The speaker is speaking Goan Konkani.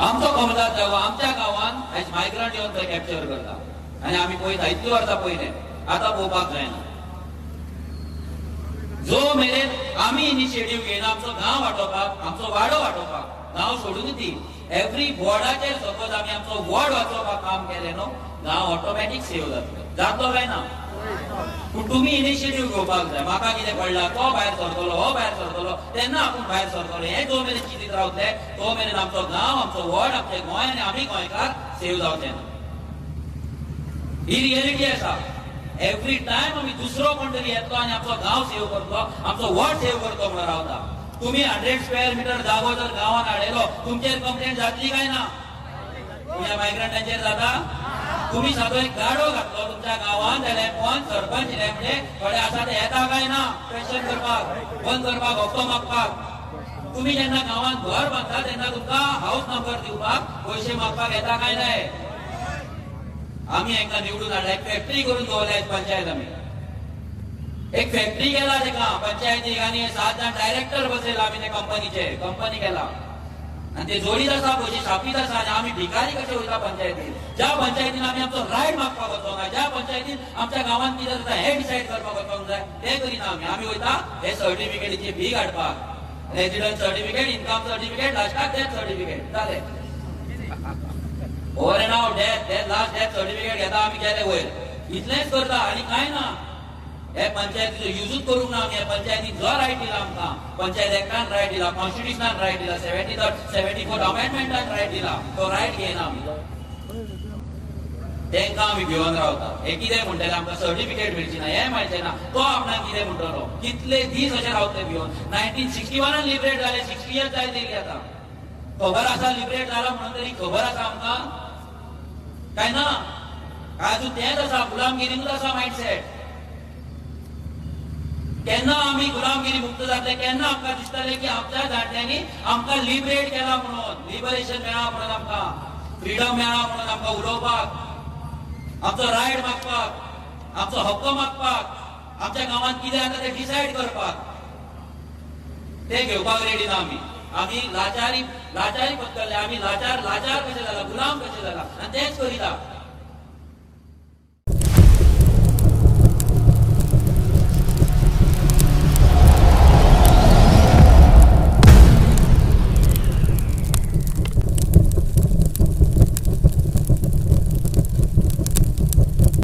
आमचो कमदार जागो आमच्या गांवान आयज मायग्रंट येवन थंय कॅप्चर करता आनी आमी पळयता. इतलीं वर्सां पळयलें, आतां पळोवपाक जायना. जो मेरेन आमी इनिशिएटीव घेयना आमचो गांव वाटोवपाक, आमचो वाडो वाटोवपाक, गांव सोडून ती एवरी वॉर्डाचेर सपोज आमी आमचो वॉर्ड वाचोवपाक काम केलें न्हू, गांव ऑटोमॅटीक सेव जातलो. जातलो काय ना? पूण तुमी इनिशिएटीव घेवपाक जाय. म्हाका कितें पडला, तो भायर सरतलो, हो भायर सरतलो, तेन्ना आपूण भायर सरतलो, हें जो मेरेन चिंतीत रावतले तो मेरेन आमचो गांव, आमचो वॉर्ड, आमचें गोंय आनी आमी गोंयकार सेव जावचे ना. ही रियलिटी आसा. एवरी टायम आमी दुसरो कोण तरी येतलो आनी आमचो गांव सेव करतलो, आमचो वॉर्ड सेव करतलो म्हणून रावता. तुमी 100 स्क्वेअर मिटर जागो जर गांवान हाडयलो, तुमचेर कंप्लेंट जातली काय ना? तुमच्या मायग्रंटांचेर जाता? तुम्ही सादो एक गाडो घातलो तुमच्या गांवान जाल्यार पंच सरपंच म्हणजे थोडे आसा ते येता काय ना क्वेश्चन करपाक, बंद करपाक, हप्तो मागपाक. तुम्ही जेन्ना गांवान घर बांदता तेन्ना तुमकां हाऊस नंबर दिवपाक पयशे मागपाक येता काय नाही? आमी हांकां निवडून हाडला, एक फॅक्टरी करून दवरल्या पंचायत. आमी एक फॅक्टरी केला तेका पंचायतीक आनी 7 जाण डायरेक्टर बसयला आमी ते कंपनीचे, कंपनी केला आनी ते जोडीत आसा, पयशे छापीत आसा आनी आमी भिकारी कशे वयता पंचायतीन. ज्या पंचायतीन आमी आमचो रायट मागपाक वचोंक जाय, ज्या पंचायतीन आमच्या गांवांत कितें जाता हें डिसायड करपाक वचोंक जाय, तें करिना आमी. आमी वयता हे सर्टिफिकेटीची फी काडपाक, रेजिडंट सर्टिफिकेट, इन्कम सर्टिफिकेट, लास्टाक डेथ सर्टिफिकेट जालें. Over and out death, death last death certificate घेता आमी, गेले वयर. इतलेंच करता आनी कांय ना. हे पंचायतीचो युजूच करूंक ना आमी. ह्या पंचायतीन जो रायट दिला आमकां, पंचायत एक्टान रायट दिला, कॉन्स्टिट्युशनान रायट दिला, 73rd 74th अमेंडमेंटान रायट दिला, तो रायट घेयना आमी. तेंकां आमी भिवन रावता. हे कितें म्हणटले, आमकां सर्टिफिकेट मेळची ना, हें मेळचें ना, तो आपणाक कितें म्हणटलो. कितले दीस अशें रावतले भिवन. 1961 लिबरेट जाले, 60 इयर्स जायत येयली आतां. खबर आसा लिबरेट जाला म्हणून तरी खबर आसा आमकां काय ना? काय अजून तेंच आसा, गुलामगिरीनूच आसा मायंडसेट. केन्ना आमी गुलामगिरी मुक्त जातले? केन्ना आमकां दिसतलें की आमच्या जाणट्यांनी आमकां लिबरेट केला म्हणून, लिबरेशन मेळ्ळा म्हणून, आमकां फ्रिडम मेळ्ळा म्हणून, आमकां उलोवपाक, आमचो रायट मागपाक, आमचो हक्क मागपाक, आमच्या गांवांत कितें जाता तें डिसायड करपाक, ते घेवपाक रेडी ना आमी. आमी लाचारी लाचारी पत्करले आमी. लाचार लाचार कशे जाला, गुलाम कशे जाला आनी तेंच करिता.